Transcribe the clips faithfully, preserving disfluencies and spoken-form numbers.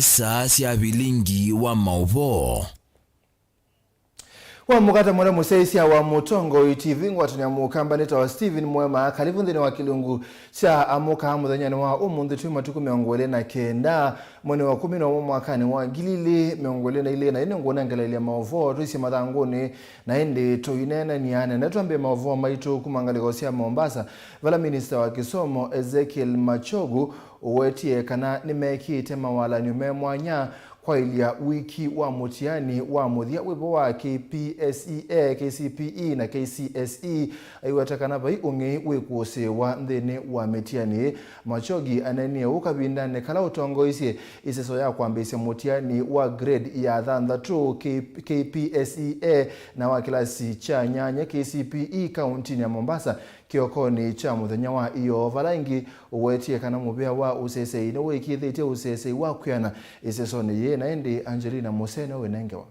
Saa sya vilingi wa maũvoo. Wamũkata mũla mũsyaĩĩsya wa Mũtongoi T V ngwatanĩo ya Mũkamba nĩtawa Stephen Mwema, kalivu nthĩnĩ wa kĩlungu kya Amũka mũthenyanĩ wa ũmũnthĩ. Twĩ matukũ mĩongo ĩlĩ na kenda, mwei wa kũmi na ũmwe mwakanĩ wa ngili ilĩ mĩongo ĩlĩ na ilĩ, na ĩndĩ ngũnengeleelya maũvoo twĩsye mathangũnĩ, na ĩndĩ tũineenany'a nene. Twambĩe maũvoo maitũ kuma ngalĩko sya Mombasa, vala minista wa kĩsomo Ezekiel Machogu ũwetie kana nĩmekĩte mawalany'o me mwanya kwaĩlya wiki wa mũtiani wa mũthya wĩvo wa K P S E A, K C P E na K C S E, aiweta kana vai ũng'ei wĩkũsĩĩwa nthĩnĩ wa mĩtiani ĩĩ. Machogi anenie ũu kavindanĩ kala ũtongoisye ĩseso ya kwambĩĩsya mũtiani wa grade ya thanthatũ K-, K P S E A na wa kĩlasi kya nyanya K C P E kauntinĩ ya Mombasa kĩokonĩ kya mũthenya wa ĩyoo, vala ĩngĩ ũwetie kana mũvĩa wa ũsesei nĩwĩkĩĩthĩtye ũsesei wa kwĩana ĩsesonĩ yĩĩ, na ĩndĩ Angelina Musene wĩnengewa.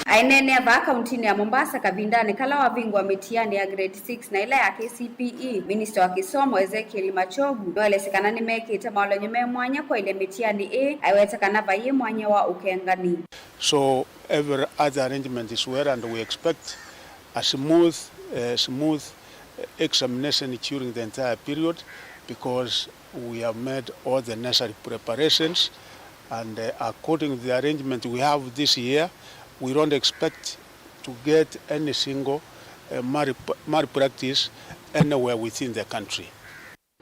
Aineenea vaa kauntinĩ ya Mombasa kavindanĩ kala wavingũa mĩtiani ya grade six na ĩla ya K C P E, minista wa kĩsomo Ezekiel Machogu nĩwaelesye kana nĩmekĩte mawalany'o me mwanya kwaĩlya mĩtiani ĩĩ, aiweta kana vaiĩ mwanya wa ũkengani. So every other arrangement is well, and we expect a smooth, uh, smooth examination during the entire period, because we have made all the necessary preparations, and, uh, according to the arrangement we have this year, we don't expect to get any single, uh, malp-, malpractice anywhere within the country.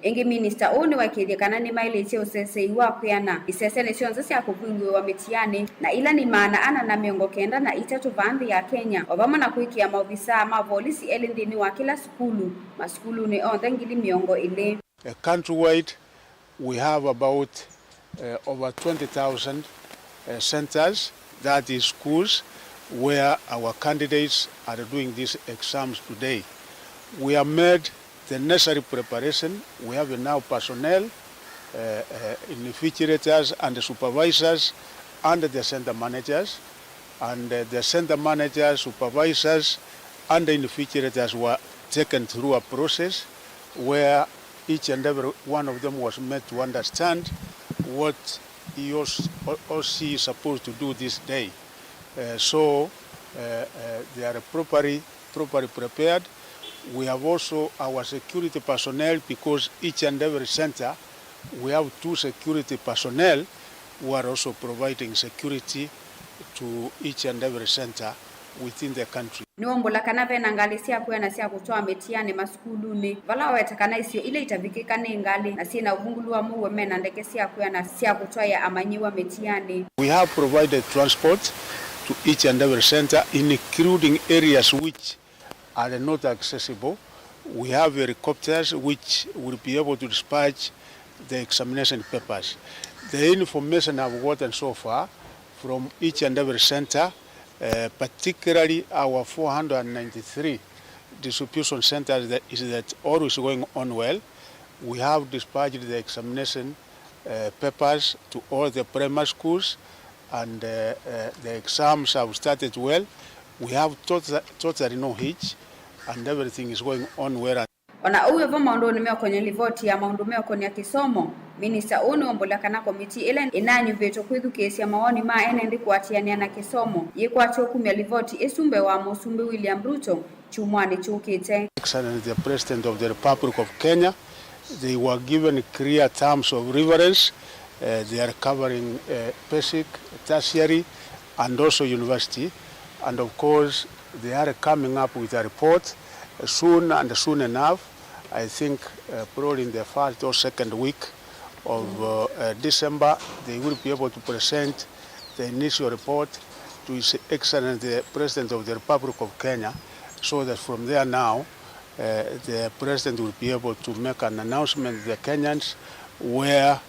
Ĩngĩ, minista ũũ nĩwaĩkĩĩthye kana nĩmaĩlĩtye ũsesei wa kwĩana isesenĩ syonthe sya kũvingũĩwa mĩtiani, na ila nĩ maana ana na mĩongo kenda na itatũ vaa nthĩ ya Kenya, o vamwe na kwĩkĩa maovisaa ma volisi elĩ nthĩnĩ wa kĩla sukulu, masukulunĩ onthe ngili mĩongo ĩlĩ. Uh, countrywide, we have about, uh, over twenty thousand, uh, centers, that is schools, where our candidates are doing these exams today. We have made the necessary preparation. We have enough personnel, uh, uh, invigilators and supervisors and the center managers. And, uh, the center managers, supervisors, and the invigilators were taken through a process where each and every one of them was made to understand what he was, or, or she is supposed to do this day. Uh, so, uh, uh, they are properly, properly prepared. We have also our security personnel, because each and every center we have two security personnel who are also providing security to each and every center within the country. Nĩwaumbũla kana ve na ngalĩ sya kwĩana sya kũtwaa mĩtiani masukulunĩ, vala waweta kana isio ila itavikĩka nĩ ngalĩ na syĩ na ũvungũlu wa mũuo me na ndeke sya kwĩana sya kũtwaĩa amanyĩw'a mĩtiani. We have provided transport to each and every center, including areas which are not accessible. We have helicopters which will be able to dispatch the examination papers. The information I've gotten so far from each and every center, uh, particularly our four hundred ninety-three distribution centers, that is that all is going on well. We have dispatched the examination, uh, papers to all the primary schools, and, uh, uh, the exams have started well. We have tota-, totally no hitch, and everything is going on well. O na ũu wĩ vo maũndũnĩ meũkonĩa livoti ya maũndũ meũkonĩa kĩsomo, minista ũũ nĩwaumbũla kana komitii ĩla ĩnanyuvĩtwe kwĩthukĩĩsya mawoni ma ene nthĩ kũatĩanĩa na kĩsomo yĩkwatĩwe kumya livoti ĩsu mbee wa Mũsumbĩ William Ruto kyumwanĩ kyũkĩte. Excellency the President of the Republic of Kenya, they were given clear terms of reference. Uh, they are covering, uh, basic, tertiary, and also university. And of course, they are coming up with a report, uh, soon and soon enough. I think, uh, probably in the first or second week of, uh, uh, December, they will be able to present the initial report to His Excellency the President of the Republic of Kenya, so that from there now, uh, the President will be able to make an announcement to the Kenyans where,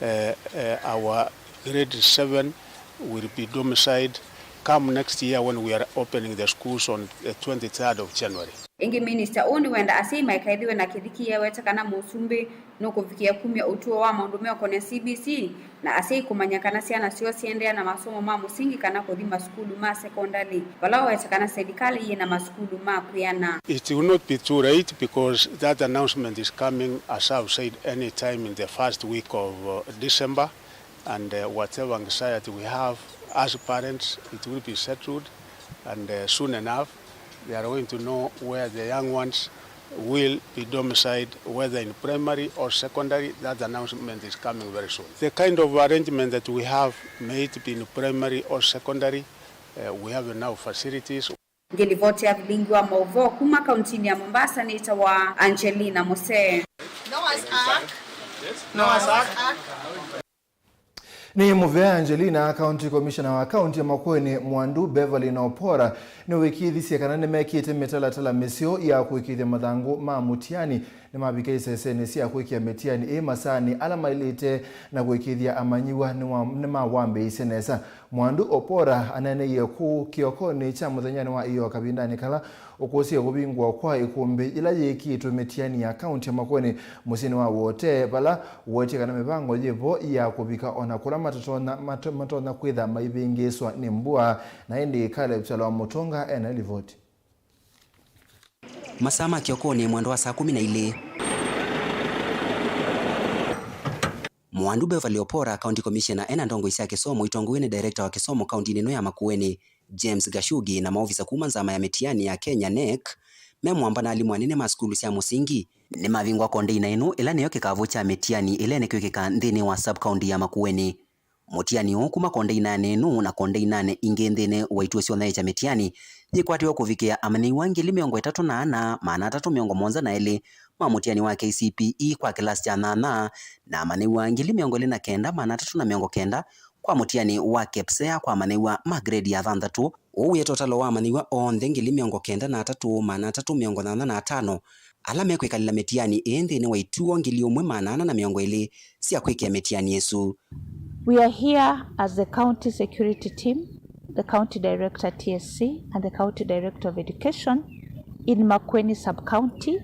uh, uh, our grade seven will be domiciled come next year when we are opening the schools on the twenty-third of January. Ĩngĩ, minista ũũ nĩwenda asyai maikaĩthĩwe na kĩthiki ewete kana mũsumbĩ nũkũvikĩa kumya ũtuo wa maũndũ meũkonĩa C B C, na asyai kũmanya kana syana syoo siendeea na masomo ma mũsingi kana kũthi masukulu ma sekondalĩ, vala waweta kana silikalĩ yĩ na masukulu ma kwĩana. It will not be too late because that announcement is coming, as I've said, any time in the first week of, uh, December, and, uh, whatever anxiety we have as parents, it will be settled, and, uh, soon enough they are going to know where the young ones will be domiciled, whether in primary or secondary. That announcement is coming very soon. The kind of arrangement that we have, may it be in primary or secondary, uh, we have enough facilities. Ngĩlivoti ya vilingi wa maũvoo kuma kauntinĩ ya Mombasa nĩtawa Angelina Musee. Noah's Ark. Noah's Ark. Nĩ mũvea Angelina, County Commissioner wa kaunti ya Makueni Mwandu Beverly Opora, nĩwĩkĩĩthisye kana nĩmekĩte mĩtalatala mĩseo ya kũĩkĩĩthya mathangũ ma mũtiani nĩmavika isesenĩ sya kũĩkĩa mĩtiani ĩĩ masaanĩ ala maĩlĩte na kũĩkĩĩthya amanyĩw'a nĩwa-, nĩmawambĩĩisye nesa. Mwandu Opora aneeneie kũu kĩokonĩ kya mũthenyanĩ wa ĩoo kavindanĩ kala ũkũsĩe kũvingũa kwa ĩkũmbĩ yĩla yĩkĩĩtwe mĩtiani ya kaunti ya Makueni mũsyĩnĩ wa Wote, vala wetie kana mĩvango yĩ vo ya kũvika o na kũla matatonya, mato-, matonya kwĩtha maivĩngĩĩswa nĩ mbua. Na ĩndĩ Caleb Kyalo wa Mũtũnga ena livoti. Masaa ma kĩokonĩ mwendo wa saa kũmi na ilĩ, Mwandu Beverly Opora, County Commissioner, ena ndongoi sya kĩsomo itongoew'e nĩ Director wa kĩsomo kauntinĩ ĩno ya Makueni, James Gashugi, na maovisa kuma nzama ya mĩtiani ya Kenya, NEC, me mwamba na alimũ anene ma sukulu sya mũsingi, nĩmavingũa kondeina ĩno, ĩla nĩyo kĩkavũ kya mĩtiani ĩla ĩnekwĩkĩka nthĩnĩ wa sub-county ya Makueni. Mũtiani ũũ kuma kondeinanĩ ĩno na kondeinanĩ ingĩ nthĩnĩ wa ituo syonthe sya mĩtiani yĩkwatĩwe kũvikĩa amanyĩw'a ngili mĩongo ĩtatũ na ana, maana atatũ mĩongo mũonza na elĩ ma mũtiani wa K C P E kwa kĩlasi kya nyanya, na amanyĩw'a ngili mĩongo ĩlĩ na kenda, maana atatũ na mĩongo kenda kwa mũtiani wa KPSEA kwa amanyĩw'a ma grade ya thanthatũ. Ũu wĩeta ũtalo wa amanyĩw'a onthe ngili mĩongo kenda na atatũ, maana atatũ mĩongo nyanya na atano ala mekwĩkalĩla mĩtiani ĩĩ nthĩnĩ wa ituo ngili ũmwe maana ana na mĩongo ĩlĩ sya kwĩkĩa mĩtiani ĩsu. We are here as the county security team, the county director T S C and the county director of education in Makueni sub-county,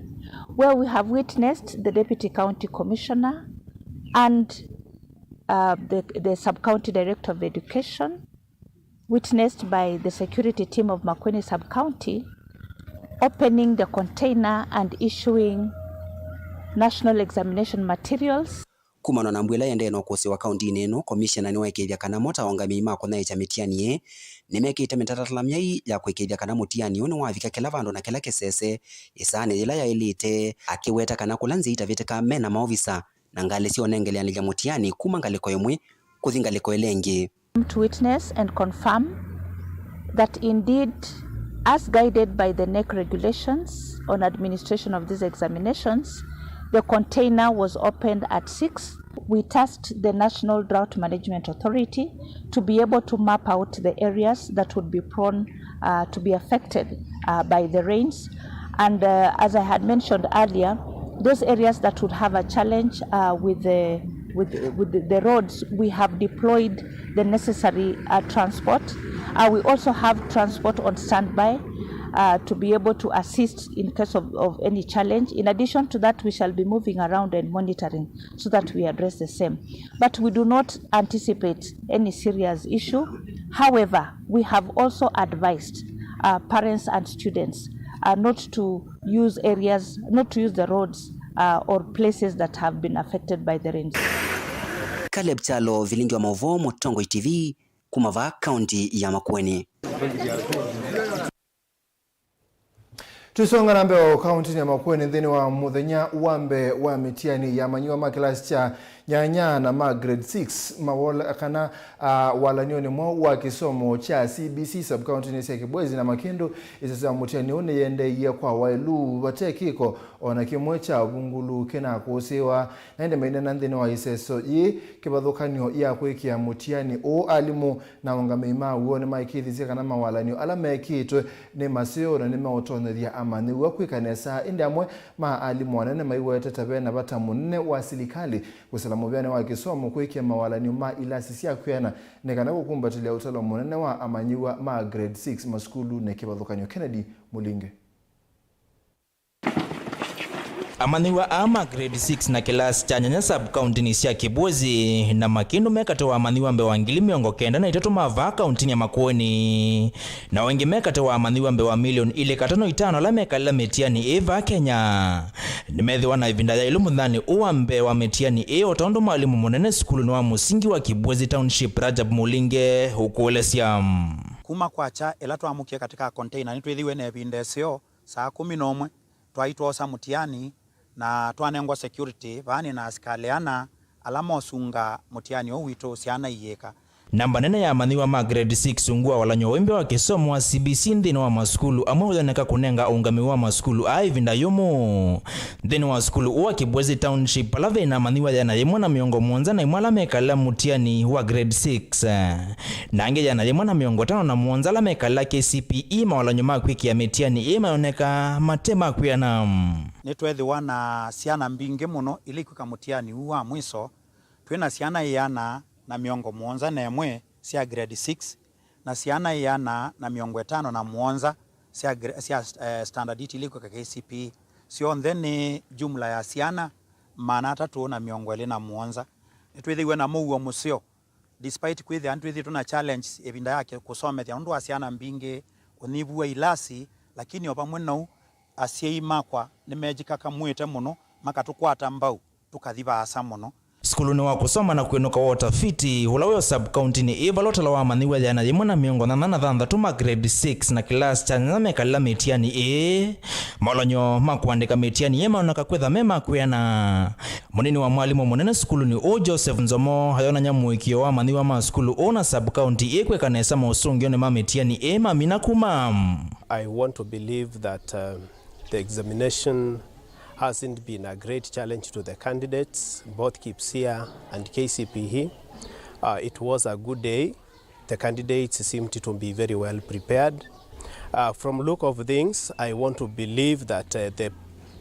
where we have witnessed the deputy county commissioner and, uh, the, the sub-county director of education witnessed by the security team of Makueni sub-county, opening the container and issuing national examination materials. Kumana na mbua ĩla ĩendee na ũkũsĩ wa kauntinĩ ĩno, komishena nĩwaĩkĩĩthya kana mo ta aũngamĩi ma kũnyaĩĩkya mĩtiani ĩĩ nĩmekĩĩte mĩtalatala myai ya kũĩkĩĩthya kana mũtiani ũũ nĩwavika kĩla vandũ na kĩla kĩsese ĩsaanĩ yĩla yaĩlĩte, akĩweta kana kũla nzĩa itavĩtĩka mena maovisa na ngalĩ sya ũnengeleanĩlya mũtiani kuma ngalĩko ĩmwe kũthi ngalĩko ĩla ĩngĩ. To witness and confirm that indeed, as guided by the NEC regulations on administration of these examinations, the container was opened at six. We tasked the National Drought Management Authority to be able to map out the areas that would be prone, uh, to be affected, uh, by the rains. And, uh, as I had mentioned earlier, those areas that would have a challenge, uh, with the, with, with the, the roads, we have deployed the necessary, uh, transport. Uh, we also have transport on standby, uh, to be able to assist in case of, of any challenge. In addition to that, we shall be moving around and monitoring so that we address the same. But we do not anticipate any serious issue. However, we have also advised, uh, parents and students, uh, not to use areas, not to use the roads, uh, or places that have been affected by the rains. Caleb Kyalo, vilingi wa maũvoo, Mũtongoi T V, kuma vaa kaunti ya Makueni. Tũisonga na mbee o kauntinĩ ya Makueni, nthĩnĩ wa mũthenya wa mbee wa mĩtiani ya amanyĩw'a ma kĩlasi kya nyanya na ma grade six, mawola kana, ah, walany'onĩ mwaũ wa kĩsomo kya C B C sub-countinĩ sya Kibwezi na Makindu, ĩseso ya mũtiani ũũ nĩyendeeie kwa waĩlu vate kĩko o na kĩmwe kya ũvungũlu kĩnakũsĩĩwa. Na ĩndĩ maineena nthĩnĩ wa ĩseso yĩĩ kĩvathũkany'o ya kwĩkĩa mũtiani ũũ, alimũ na aũngamĩi ma w'o nĩmaĩkĩĩthisye kana mawalany'o ala mekĩtwe nĩ maseo na nĩmeũtonyethya amanyĩw'a kwĩka nesa. Ĩndĩ amwe ma alimũ anene maiwetete ve na vata mũnene wa silikalĩ kũsĩla mũvĩanĩ wa kĩsomo kwĩkĩa mawalany'o ma ilasi sya kwĩana nĩ kana kũkumbatĩlya ũtalo mũnene wa amanyĩw'a ma grade six masukulunĩ kĩvathũkany'o. Kennedy Mũlinge. Amanyĩw'a aa ma grade six na kĩlasi kya nyanya sub-kauntinĩ sya Kibwezi na Makindu me katĩ wa amanyĩw'a mbee wa ngili mĩongo kenda na itatũ ma vaa kauntinĩ ya Makueni, na o ĩngĩ me katĩ wa amanyĩw'a mbee wa milioni ilĩ katano itano ala mekalĩla mĩtiani ĩĩ vaa Kenya. Nĩmethĩwa na ĩvinda yaĩlu mũthenyanĩ ũũ wa mbee wa mĩtiani ĩĩ, o tondũ mwalimũ mũnene sukulunĩ wa mũsingi wa Kibwezi Township, Rajab Mulinge, ũkũelesya. Kuma kwakya ĩla twamũkie katika container, nĩtwĩthĩiwe na ĩvinda ĩseo saa kũmi na ũmwe, twaĩ twoosa mũtiani na twanengwa security, vaa nĩ na asikalĩ ana ala mosunga mũtiani ũũ witũ syana iyĩka. Namba nene ya amanyĩw'a ma grade six ungu wa walany'o wa ũimbya wa kĩsomo wa C B C nthĩnĩ wa masukulu amwe ũyoneka kũnenga ũũngamĩi wa masukulu aa ĩvinda yũmũ. Nthĩnĩ wa sukulu ũũ wa Kibwezi Township, vala ve na amanyĩw'a ĩana yĩmwe na mĩongo mũonza na ĩmwe ala mekalĩla mũtiani wa grade six, na angĩ ĩana yĩmwe na mĩongo ĩtano na mũonza ala mekalĩla K C P E, mawalany'o ma kwĩkĩa mĩtiani ĩĩ mayoneka mate ma kwĩana. Nĩtweethĩwa na syana mbingĩ mũno ila ikwĩka mũtiani ũũ wa mwiso. Twĩ na syana ĩana na mĩongo mũonza na ĩmwe sya grade six na syana ĩana na mĩongo ĩtano na mũonza sya gre-, sya, eh, standard eight ila ikwĩka K C P E. Syonthe nĩ jumla ya syana maana atatũ na mĩongo ĩlĩ na mũonza. Nĩtwĩthĩiwe na mũuo mũseo, despite kwĩthĩa nĩtwĩthĩĩtwe na challenges ĩvinda ya kĩ-, kũsomethya nũndũ wa syana mbingĩ, ũnyivu wa ilasi, lakini o vamwe na ũu, asyai makwa nĩmejĩkakamwĩte mũno, makatũkwata mbau, tũkathi vaasa mũno. Sukulunĩ wa kũsoma na kwĩnũka wa ũtafiti, ũla wĩ o sub-kauntinĩ ĩĩ, vala ũtalo wa amanyĩw'a ĩana yĩmwe na mĩongo nyanya na thanthatũ ma grade six na kĩlasi kya nyanya mekalĩla mĩtiani ĩĩ, mawalany'o ma kũandĩka mĩtiani ĩĩ maoneka kwĩtha me ma kwĩana. Mũnini wa mwalimũ mũnene sukulunĩ ũũ, Joseph Nzomo, ayonany'a mũĩkĩĩo wa amanyĩw'a ma sukulu ũũ na sub-county ĩĩ kwĩka nesa maũsũngĩonĩ ma mĩtiani ĩĩ mamina kuma. I want to believe that, um, the examination hasn't been a great challenge to the candidates, both KPSEA and K C P E. Uh, it was a good day. The candidates seemed to be very well prepared. Uh, from look of things, I want to believe that, uh, the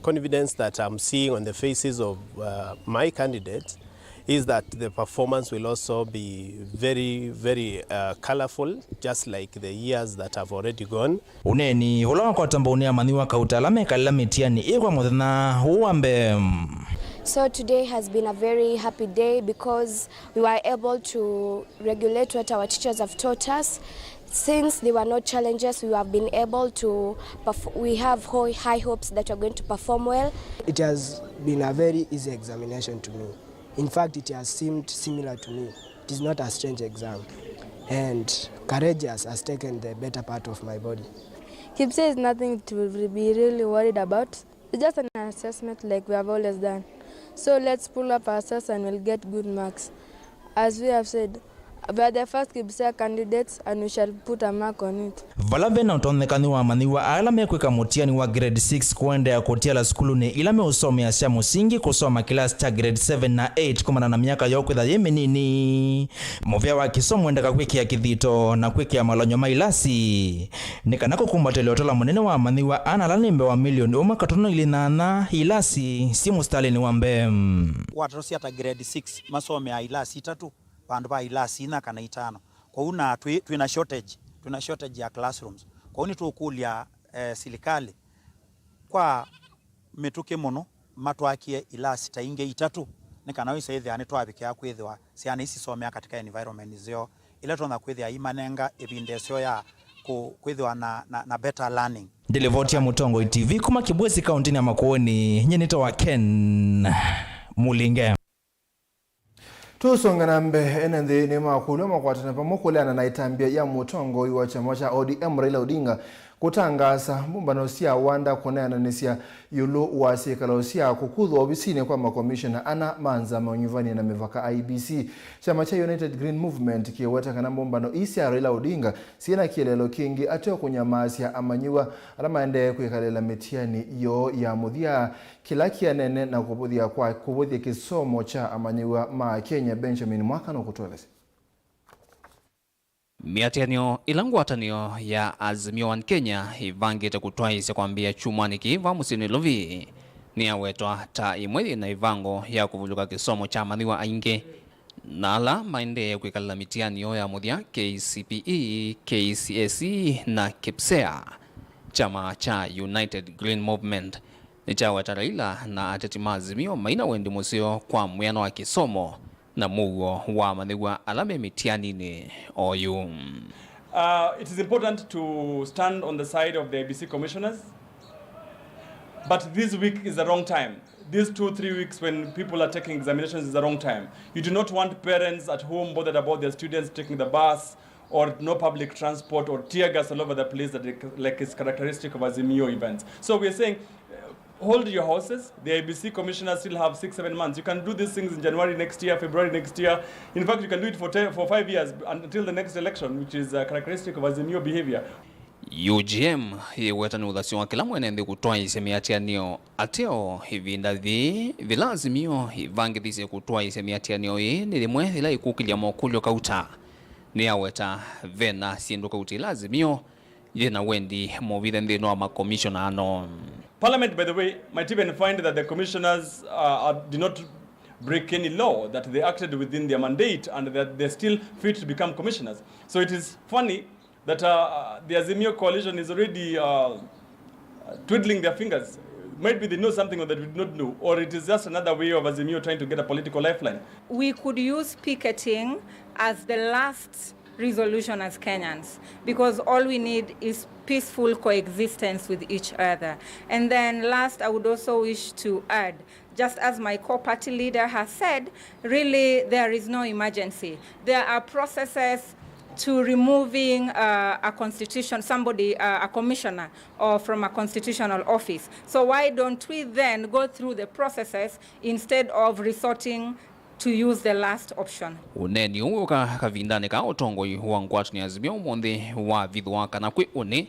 confidence that I'm seeing on the faces of, uh, my candidates is that the performance will also be very, very, uh, colorful, just like the years that have already gone. Ũneeni ũla wakwata mbau nĩ amanyĩw'a kauta ala mekalĩla mĩtiani ĩĩ kwa mũthenya ũũ wa mbee. So today has been a very happy day because we were able to regulate what our teachers have taught us. Since there were no challenges, we have been able to perf-, we have ho-, high hopes that we're going to perform well. It has been a very easy examination to me. In fact, it has seemed similar to me. It is not a strange exam. And Courageous has taken the better part of my body. KPSEA is nothing to be really worried about. It's just an assessment like we have always done. So let's pull up our socks and we'll get good marks. As we have said, we are the first KPSEA candidates and we shall put a mark on it. Vala ve na ũtonyekanu wa amanyĩw'a ala mekwĩka mũtiani wa grade six kũendeea kũtiala sukulunĩ ila meũsomea sya mũsingi kũsoma kĩlasi kya grade seven na eight kumana na myaka yoo kwĩtha yĩ mĩnini, mũvĩa wa kĩsomo wendeka kwĩkĩa kĩthito na kwĩkĩa malany'o ma ilasi nĩ kana kũkumbatĩlya ũtalo mũnene wa amanyĩw'a ana ala nĩ mbee wa milioni ũmwe katono ilĩ nyanya ilasi syĩ mũsitalĩnĩ wa mbee. Watatũsya ta grade six masomeaa ilasi itatũ vandũ va ilasi inya kana itano. Kwoou na twĩ, twĩ na shortage, twĩ na shortage ya classrooms. Kwoou nĩtũkũlya, eh, silikalĩ kwa mĩtũkĩ mũno matwakie ilasi ta ingĩ itatũ nĩ kana wĩsa ĩthĩa nĩtwavikĩa kwĩthĩwa syana isi sisomea katika environment nzeo ila tonya kwĩthĩa imanenga ĩvinda ĩseo ya kũ-, kwĩthĩwa na, na, na better learning. Ndilivoti ya Mũtongoi T V kuma Kibwezi, kauntinĩ ya Makueni, nyie nĩtawa Ken Mulinge. Tũsonge na mbee, ene nthĩ nĩmakũlw'a makwatane vamwe kũleana na ĩtambya ya mũtongoi wa kyama kya O D M Raila Odinga kũtangaasa mbũmbano sya wanda kũneenanĩsya ĩũlũ wa syĩkalo sya kũkuthwa ovisinĩ kwa makomishona ana ma nzama ya ũnyuvani na mĩvaka, I E B C. Kyama kya United Green Movement kĩweta kana mbũmbano ii sya Raila Odinga syĩ na kĩeleelo kĩngĩ ateo kũnyamaasya amanyĩw'a ala maendee kwĩkalĩla mĩtiani yoo ya mũthya, kĩla kĩenene na kũvũthya kwa, kũvũthya kĩsomo kya amanyĩw'a ma Kenya. Benjamin Mwaka nũkũtũelesya. Mĩatĩanĩo ĩla ngwatanĩo ya Azimio One Kenya ĩvangĩte kũtwaĩĩsya kwambĩĩa kyumwanĩ kĩĩ va mũsyĩ Nairobi nĩyawetwa ta ĩmwe yĩ na ĩvango ya kũvulũka kĩsomo kya amanyĩw'a aingĩ na ala maendee kwĩkalĩla mĩtiani yoo ya mũthya, K C P E, K C S E na KPSEA. Kyama kya United Green Movement nĩkyaweta Raila na ateti ma Azimio maina wendi mũseo kwa mwĩano wa kĩsomo na mũuo wa amanyĩw'a ala me mĩtianinĩ oyu. Uh, it is important to stand on the side of the I B C commissioners, but this week is the wrong time. These two, three weeks when people are taking examinations is the wrong time. You do not want parents at home bothered about their students taking the bus or no public transport or tear gas all over the place that, like, is characteristic of Azimio events. So we are saying, uh, hold your horses. The I B C commissioners still have six, seven months. You can do these things in January next year, February next year. In fact, you can do it for ten, for five years until the next election, which is, uh, characteristic of Azimio behavior. U G M yĩweta nĩ ũthasyo wa kĩla mwene nthĩ kũtwaĩĩsya mĩatĩanĩo ateo ĩvinda yĩĩ, yĩla Azimio ĩvangĩthisye kũtwaĩĩsya mĩatĩanĩo ĩĩ nĩ yĩmwe yĩla ĩkũkĩlya mokũlyo kauta. Nĩyaweta vena syĩndũ kauta ila Azimio yĩ na wendi movithe nthĩnĩ wa makomishona ano. Parliament, by the way, might even find that the commissioners, uh, are, did not break any law, that they acted within their mandate and that they're still fit to become commissioners. So it is funny that, uh, the Azimio coalition is already, uh, twiddling their fingers. Maybe they know something that we do not know, or it is just another way of Azimio trying to get a political lifeline. We could use picketing as the last resolution as Kenyans, because all we need is peaceful coexistence with each other. And then last, I would also wish to add, just as my core party leader has said, really there is no emergency. There are processes to removing, uh, a constitution, somebody, uh, a commissioner, or from a constitutional office. So why don't we then go through the processes instead of resorting to use the last option? Ũneeni ũũ wĩũka kavindanĩ ka ũtongoi wa ngwatanĩo ya Azimio ũmũnthĩ wavithũa kana kwĩ ũnĩ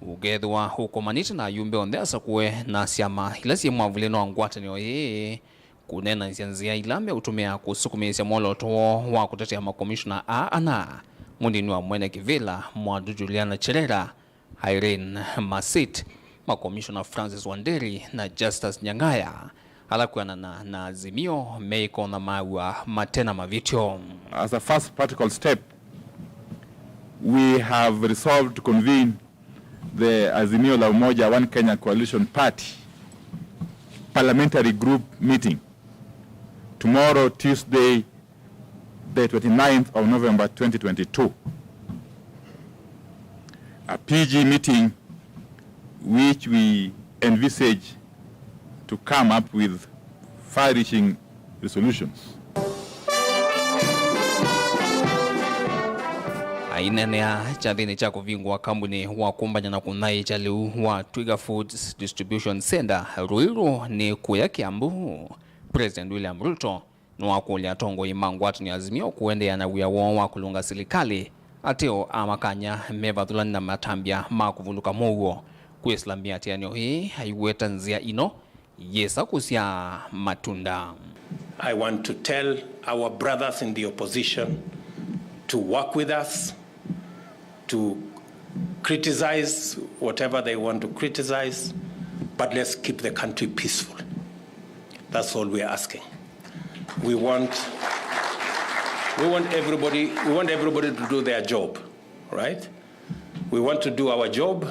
ũkethĩwa ũkomanĩte na ayumbe onthe asakũe na syama ila syĩ mwavulĩnĩ wa ngwatanĩo ĩĩ kũneenanĩsya nzĩa ila meũtũmĩa kũsukumĩĩsya mwolooto woo wa kũtetea makomishona aa ana, mũnini wa mwene kĩvĩla Mwandu Juliana Cherera, Irene Masit, makomishona Francis Wanderi na Justus Nyang'aya, ala kwĩanana na Azimio meĩkona maaw'a mate na mavĩtyo. As a first practical step, we have resolved to convene the Azimio la Umoja One Kenya Coalition Party Parliamentary Group meeting tomorrow, Tuesday, the twenty-ninth of November twenty twenty-two. A P G meeting which we envisage to come up with far-reaching resolutions. Aineenea kyathĩnĩ kya kũvingũa kambunĩ wa kũmbany'a na kũnyaĩĩkya lĩu wa Twiga Foods Distribution Center, Ruiru nĩ kũya Kiambu, President William Ruto nĩwakũlya atongoi ma ngwatanĩo ya Azimio kũendeea na wĩa woo wa kũlũnga silikalĩ, ateo amakany'a mevathũlani na matambya ma kũvulũka mũuo. Kwĩsĩla mĩatĩanĩo ĩĩ aiweta nzĩa ĩno yĩsa kũsyaa matunda. I want to tell our brothers in the opposition to work with us, to criticize whatever they want to criticize, but let's keep the country peaceful. That's all we're asking. We want, we want everybody, we want everybody to do their job, right? We want to do our job,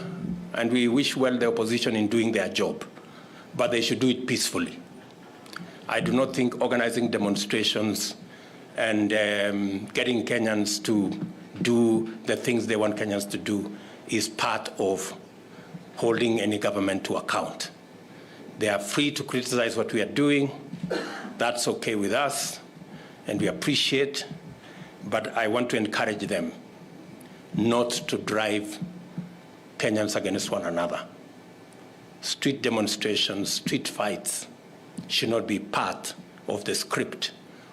and we wish well the opposition in doing their job, but they should do it peacefully. I do not think organizing demonstrations and, um, getting Kenyans to do the things they want Kenyans to do is part of holding any government to account. They are free to criticize what we are doing. That's okay with us, and we appreciate. But I want to encourage them not to drive Kenyans against one another. Street demonstrations, street fights should not be part of the script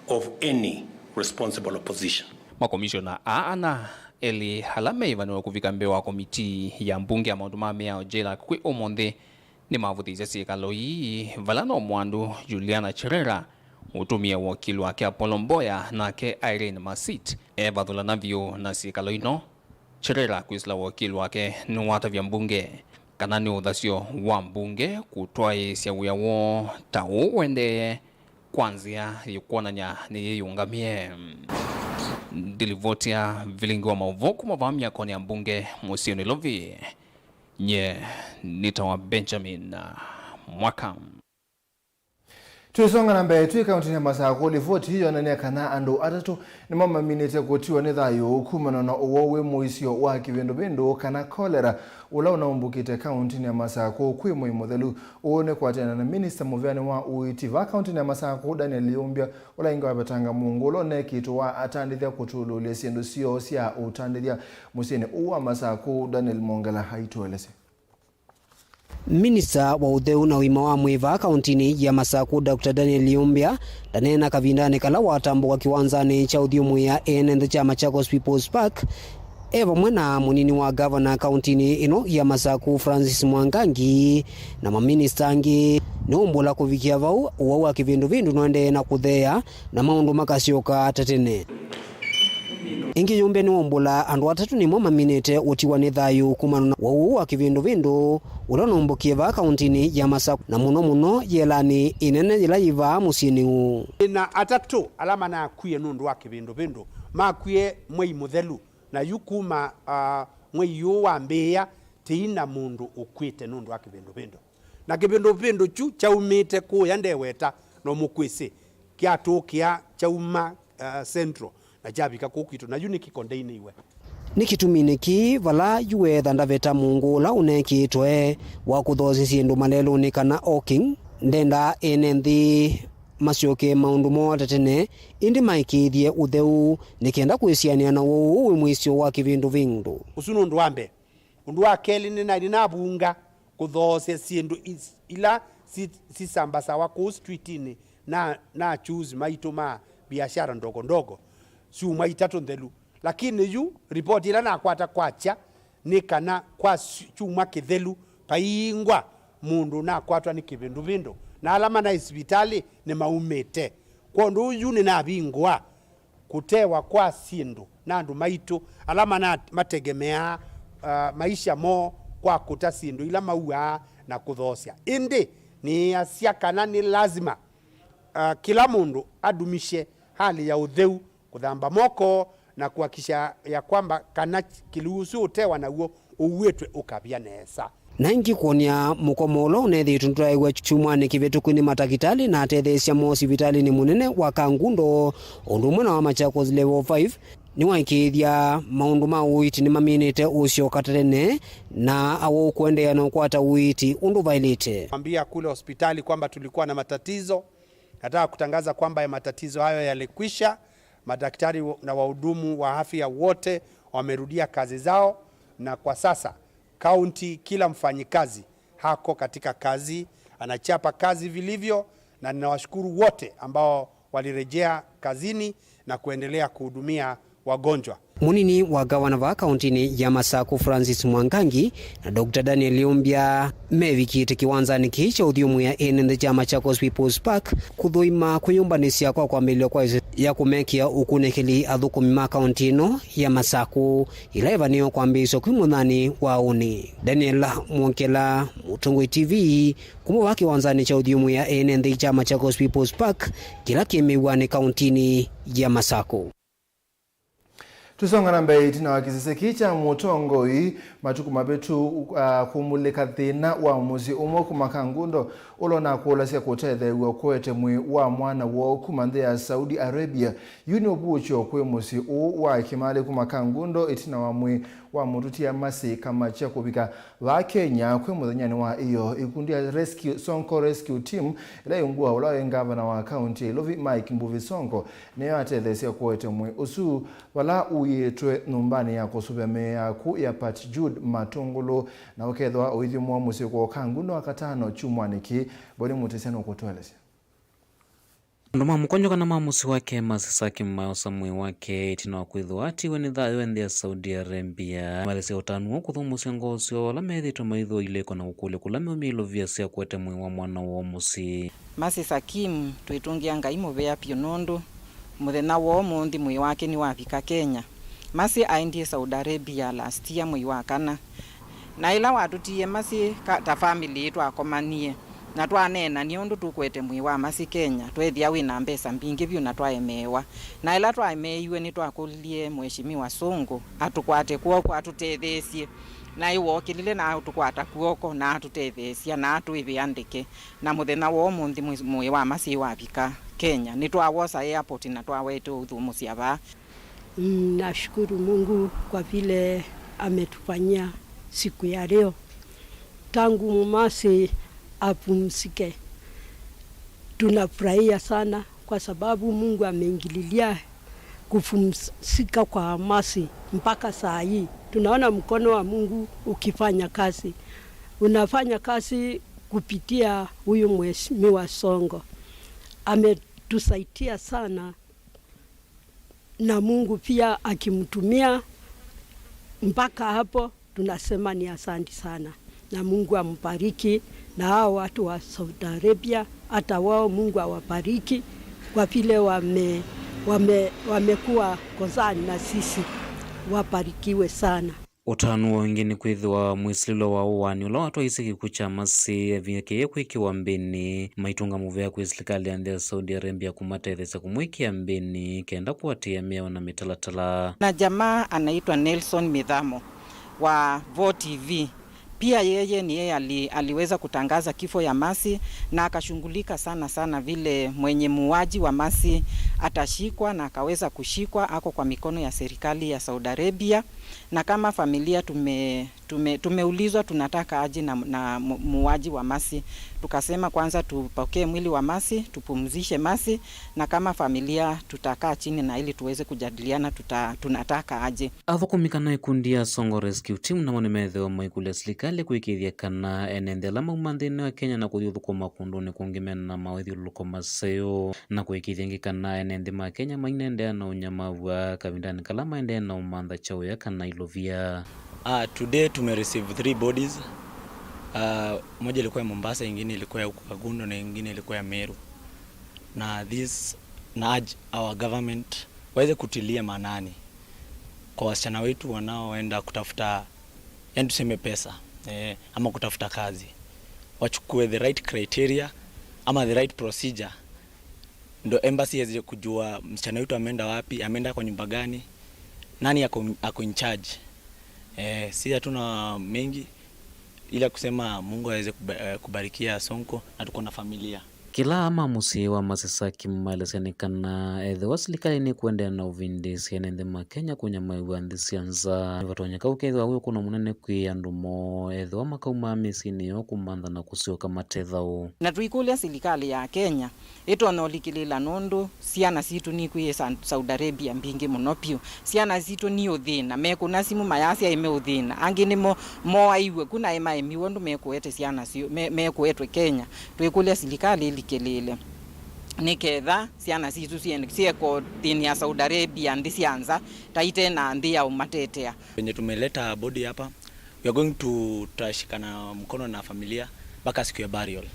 of any responsible opposition. Makomishona aa ana elĩ ala meĩvanĩwe kũvika mbee wa komitii ya mbunge ya maũndũ ma mĩao, JLAC, kwĩ ũmũnthĩ nĩmavũthĩĩsye syĩkalo ii, vala no mwandu Juliana Cherera ũtũmĩe wokili wake Apollo Mboya nake Irene Masit evathũlana vyũ na syĩkalo ino. Cherera kwĩsĩla wokili wake nĩwatavya mbunge kana nĩ ũthasyo wa mbunge kũtwaĩĩsya wĩa woo ta ũũ ũendee kwa nzĩa yĩkwonany'a nĩyĩyĩũngamie. Ndilivoti ya vilingi wa maũvoo kuma vaa myakonĩ ya mbunge mũsyĩ Nairobi, nye nĩtawa Benjamin mwaka. Twĩsonga na mbee twĩ kaũntĩnĩ ya Masakũ, livoti yonany'a kana andũ atatũ nĩmo maminĩte kũtiwa nĩ thayũ kumana na ũwau wĩ mũisyo wa kĩvĩndũvĩndũ kana kolera ũla ũnaumbũkĩte kaũntĩnĩ ya Masakũ kwĩ mwei mũthelu. Ũũ nĩ kũatĩana na minista mũvĩanĩ wa ũiiti vaa kaũntĩnĩ ya Masakũ, Daniel Liumbia, ũla ĩngĩ wavetanga mũngũlũ ũla ũneekĩtwe wa atandĩthya kũtũlũlya syĩndũ syoo sya ũtandĩthya mũsyĩnĩ ũũ wa Masakũ. Daniel Mwongela aitũelesya. Minista wa ũtheu na ũima wa mwĩĩ vaa kaũntĩnĩ ya Masakũ, Doctor Daniel Liumbia, ndaneena kavindanĩ kala watambũka kĩwanzanĩ kya ũthyũmũĩa ene nthĩ kya Machakos People's Park, e vamwe na mũnini wa gavana kaũntĩnĩ ĩno ya Masakũ, Francis Mwangangi, na maminista angĩ. Nĩwaumbũla kũvikĩa vau, ũwau wa kĩvĩndũvĩndũ nũendee na kũtheea, na maũndũ makasyoka ta tene. Ĩngĩ Liumbia nĩwaumbũla andũ atatũ nĩmo maminĩte ũtiwa nĩ thayũ kumana na ũwau ũũ wa kĩvĩndũvĩndũ ũla ũnaumbũkie vaa kaũntĩnĩ ya Masakũ, na mũno mũno yĩelanĩ ĩnene yĩla yĩ vaa mũsyĩnĩ ũũ. Ĩna atatũ ala manakwie nũndũ wa kĩvĩndũvĩndũ makwie mwei mũthelu, na yu kuma, ah, mwei ũũ wambĩĩa, tĩi na mũndũ ũkw'ĩte nũndũ wa kĩvĩndũvĩndũ. Na kĩvĩndũvĩndũ kyu kyaumĩte kũya ndeweta no mũkwĩsĩ, kyatũkĩa kyauma, uh, Central na kyavika kũu kwitũ, na yu nĩkĩkondeiniwe. Nĩ kĩtuminĩ kĩĩ vala yu weetha ndaveta mũngũ ũla ũneekĩtwe wa kũthoosya syĩndũ malelũnĩ kana hawking. Ndendaa ene nthĩ masyoke maũndũ moo ta tene, ĩndĩ maĩkĩĩthye ũtheu nĩ kenda kwĩsianĩa na ũwau ũũ wĩ mũisyo wa kĩvĩndũvĩndũ. Ũsu nĩ ũndũ wa mbee. Ũndũ wa kelĩ, nĩna-, nĩnavunga kũthoosya syĩndũ is-, ila si-, sisambasawa kũu streetinĩ na, na achuuzi maitũ ma biashara ndogo ndogo syumwa itatũ nthelu. Lakini yu ripoti ĩla nakwata kwakya nĩ kana kwa sy-, kyumwa kĩthelu, paingwa mũndũ nakwatwa nĩ kĩvĩndũvĩndũ, na ala manaĩ sivitalĩ nĩmaumĩte. Kwondũ yu nĩnavingũa kũtewa kwa syĩndũ na andũ maitũ ala mana-, mategemeaa, uh, maisha moo kwa kũta syĩndũ ila mauaa na kũthoosya. Ĩndĩ nĩasya kana nĩ lasima, uh, kĩla mũndũ adumishe hali ya ũtheu, kũthamba moko na kuhakikisha ya kwamba kana kĩlĩu ũsu ũtewa naw'o ũuĩtwe ũkavya nesa. Na ĩngĩ kwony'a mũkomo ũla ũneethĩĩtwe ndwaeew'a kyumwanĩ kĩvĩtũku nĩ matakĩtalĩ na atetheesya moo sivitalĩnĩ mũnene wa Kangundo, ũndũ ũmwe na wa Machakos Level five, nĩwaĩkĩĩthya maũndũ ma ũiiti nĩmaminĩte ũsyoka ta tene, na awau kũendeea na ũkwata ũiiti ũndũ vaĩlĩte. Ambia kule hospitali kwamba tulikuwa na matatizo. Nataka kutangaza kwamba ya matatizo hayo yalikwisha. Madaktari wo-, na wahudumu wa afya wote wamerudia kazi zao, na kwa sasa kaunti, kila mfanyikazi hako katika kazi, anachapa kazi vilivyo, na ninawashukuru wote ambao walirejea kazini na kuendelea kuhudumia wagonjwa. Mũnini wa gavana vaa kaũntĩnĩ ya Masakũ, Francis Mwangangi, na Doctor Daniel Liumbia mevikĩte kĩwanzanĩ kĩĩ kya ũthyũmũĩa ene nthĩ kya Machakos People's Park kũthũima kwĩyũmbanĩsya kwa kwambĩlĩlwa kwa ĩsomo ya kũmekĩa ũkunĩkĩli athũkũmi ma kaũntĩ ĩno ya Masakũ, ĩla ĩvanĩĩwe kwambĩĩsya kwĩ mũthanĩ wa ũnĩ. Daniel Mwongela, Mũtongoi T V, kuma vaa kĩwanzanĩ kya ũthyũmũĩa ene nthĩ kya Machakos People's Park, kĩla kĩ mĩw'anĩ kaũntĩnĩ ya Masakũ. Tũsonga na mbee, ĩtina wa kĩsese kĩĩ kya mũtongoi matukũ mavĩtu, uh, kũmulĩka thĩna wa mũsyĩ ũmwe kuma Kangundo ũla ũnakũlasya kũtetheew'a kũete mwĩĩ wa mwana woo kuma nthĩ ya Saudi Arabia. Yu nĩ ũvuũkyo kwĩ mũsyĩ ũũ wa Kimali kuma Kangundo ĩtina wa mwĩĩ wa mũtutia Mercy Kamakya kũvika vaa Kenya kwĩ mũthenyanĩ wa ĩyoo. Ikundi ya Rescue, Sonko Rescue Team, ĩla ĩungua ũla wĩ ngavana wa kaũntĩ ya Ilovi, Mike Mbuvi Sonko, nĩyo yatetheesya kũete mwĩĩ ũsu vala ũiĩtwe nyũmbanĩ ya kũsũvĩa mĩĩ yaku ya Pat Jude Matũngũlũ, na ũkethĩwa ũithyũmũa mũsyĩ kwa Kangundo Wakatano kyumwanĩ kĩĩ. Boni Mũtĩsya nũkũtũelesya. Andũ ma mũkonyo kana ma mũsyĩ wake, Mercy Sakim, mayosa mwĩĩ wake ĩtina wa kwĩthĩwa atiwe nĩ thayũ e nthĩ ya Saudi Arabia. Maelesya ũtanu wa kũthũmũsya ngoo syoo ala methĩĩtwe maithũa ilĩko na ũkũlyo kũla meumie ilovia sya kũete mwĩĩ wa mwana woo mũsyĩ. Mercy Sakim, twĩtũngĩa Ngai mũvea vyũ nũndũ mũthenya wa ũmũnthĩ mwĩĩ wake nĩwavika Kenya. Mercy aendie Saudi Arabia last year mwei wa kana. Na ĩla watũtiie Mercy ka-, ta family twakomanie, na twaneenany'a ũndũ tũkũete mwĩĩ wa Mercy Kenya, tweethĩa wĩ na mbesa mbingĩ vyũ na twaemeewa. Na ĩla twaemeeiwe, nĩtwakũlilye Mheshimiwa Sonko atũkwate kw'oko, atũtetheesye. Na ĩwookĩlile na atũkwata kw'oko, na atũtetheesya, na atũĩvĩa ndeke. Na mũthenya wa ũmũnthĩ mwĩ-, mũĩ wa Mercy wavika Kenya. Nĩtwawosa airport na twawete ũthũmũsya vaa. Mm, nashukuru Mungu kwa vile ametufanyia siku ya leo. Tangu Mercy apumzike, tunafurahia sana kwa sababu Mungu ameingililia kupumzika kwa Mercy mpaka saa hii. Tunaona mkono wa Mungu ukifanya kazi. Unafanya kazi kupitia huyu Mheshimiwa Sonko. Ametusaidia sana na Mungu pia akimtumia mpaka hapo, tunasema ni asante sana, na Mungu ambariki, na hao watu wa Saudi Arabia, hata wao Mungu awabariki kwa vile wame, wame, wamekuwa concern na sisi. Wabarikiwe sana. Ũtanu wa ũngĩ nĩ kwĩthĩwa mwĩsilĩlo wa ũaani ũla watwaisye kĩkw'ũ kya Mercy evikĩĩe kwĩkĩwa mbĩnĩ, maitũnga mũvea kwĩ silikalĩ ya nthĩ ya Saudi Arabia kũmatetheesya kũmwĩkĩa mbĩnĩ kenda kũatĩĩa mĩao na mĩtalatala. Na jamaa anaitwa Nelson Mithamo wa Vo T V. Pia yeye ni yeye ali-, aliweza kutangaza kifo ya Mercy na akashughulika sana sana vile mwenye muuaji wa Mercy atashikwa, na akaweza kushikwa, ako kwa mikono ya serikali ya Saudi Arabia. Na kama familia tume-, tume-, tumeulizwa tunataka aje na, na mu-, muuaji wa Mercy. Tukasema kwanza tupokee mwili wa Mercy, tupumzishe Mercy, na kama familia tutakaa chini na ili tuweze kujadiliana tuta-, tunataka aje. Athũkũmi kana ĩkundi ya Sonko Rescue Team namo nĩmeethĩwa maikũlya silikalĩ kũĩkĩĩthya kana ene nthĩ ala mauma nthĩnĩ wa Kenya na kũthi ũthũkũma kũndũnĩ kũngĩ mena mawĩthyũlũlũko maseo, na kũĩkĩĩthya ĩngĩ kana ene nthĩ ma Kenya mainendeea na ũnyamaw'a kavindanĩ kala maendeea na ũmantha kyaũya kana ilovia. Ah, today tume receive three bodies. Ah, moja ilikuwa ya Mombasa, ingine ilikuwa ya huko Kangundo na ingine ilikuwa ya Meru. Na this, na urge our government waweze kutilia maanani kwa wasichana wetu wanaoenda kutafuta, yani tuseme pesa, eh, ama kutafuta kazi. Wachukue the right criteria ama the right procedure, ndo embassy iweze kujua msichana wetu ameenda wapi, ameenda kwa nyumba gani, nani ako, ako in charge. Eh, si hatuna mengi ila kusema Mungu aweze kuba-, eh, kubarikia Sonko na tuko na familia. Kĩla ama mũsyĩ wa Mercy Saki maelesya nĩ kana ethĩwa silikalĩ nĩkũendeea na ũvindĩĩsya ene nthĩ ma Kenya kũnyamaĩw'a nthĩ sya nza, nĩvatonyeka ũkethĩwa wĩ ũkũno mũnene kwĩ andũ moo ethĩwa makauma mĩsyĩnĩ yoo kũmantha na kũsyoka mate thaũ. Na tũikũlya silikalĩ ya Kenya ĩtonya ũlikĩlĩĩla nũndũ syana sitũ nikwĩĩsa Saudi Arabia mbingĩ mũno vyũ. Syana sitũ niũthĩna, mekũna simũ mayasya ĩmeũthĩna. Angĩ nĩmo moaiw'e ku naĩ maemiwe ũndũ mekũete syana syo, me-, mekũetwe Kenya. Twĩkũlya silikalĩ ĩlikĩlĩĩle nĩ ketha syana sitũ syende-, syeko nthĩnĩ ya Saudi Arabia, nthĩ sya nza, ta ite na nthĩ ya ũmatetea. Venye tumeleta body hapa, we are going to, tutashikana mkono na familia mpaka siku ya burial.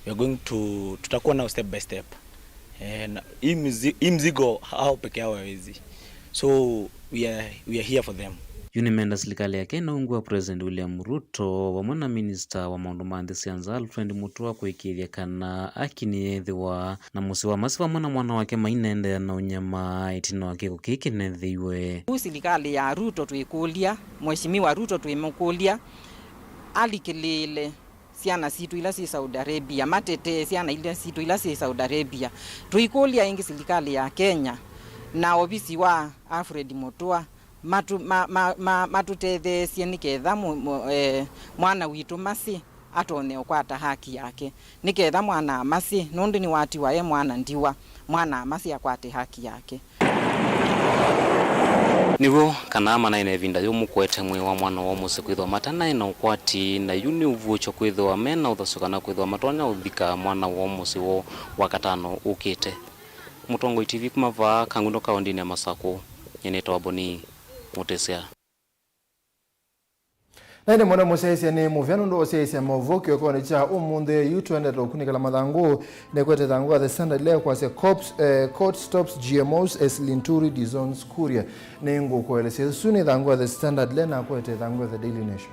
We are going to, tutakuwa nao step by step. Eh, na hii mzi-, hii mzigo hao peke yao hawezi. So we are, we are here for them. Yu nĩmenda silikalĩ ya Kenya na ungu wa President William Ruto vamwe na Minista wa maũndũ ma nthĩ sya nza Alfred Mutua kũĩkĩĩthya kana aki nĩyethĩwa na mũsyĩ wa Mercy vamwe na mwana wake mainendeea na ũnyamaa ĩtina wa kĩko kĩĩ kĩnethĩiwe. Kuu silikalĩ ya Ruto twĩkũlya, Mheshimiwa Ruto twĩmũkũlya alikĩlĩĩle syana sitũ ila syĩ Saudi Arabia, matetee syana ila sitũ ila syĩ Saudi Arabia. Tũikũlya ĩngĩ silikalĩ ya Kenya na ovisi wa Alfred Mutua matu-, ma-, ma-, ma-, matũtetheesye nĩ ketha mũ-, mũ-, eh, mwana witũ Mercy atonye ũkwata haki yake, nĩ ketha mwana Mercy, nũndũ nĩwatiwa e mwana ndiwa, mwana Mercy akwate haki yake. Nĩw'o kana manaĩ na ĩvinda yũmũ kũete mwĩĩ wa mwana woo mũsyĩ kwĩthĩwa matanaĩ na ũkwati, na yu nĩ ũvuũkyo kwĩthĩwa me na ũthasyo kana kwĩthĩwa matonya ũthika mwana woo mũsyĩ woo Wakatano ũkĩte. Mũtongoi T V kuma vaa Kangundo kaũndĩnĩ ya Masakũ, nyie nĩtawa Boni Mũtĩsya. Na ĩndĩ mũno mũsyaĩĩsya nĩ mũvea nũndũ wa ũsyaĩĩsya maũvoo kĩokonĩ kya ũmũnthĩ. Yu tũendete ũkunĩkĩla mathangũ, nĩkwete ĩthangũ ya The Standard ĩla ĩkwasya, "Cops, eh, Court stops G M Os as Linturi disones Kuria." Nĩngũkũelesya ĩsu nĩ ĩthangũ ya The Standard ĩla nakwete ĩthangũ ya The Daily Nation.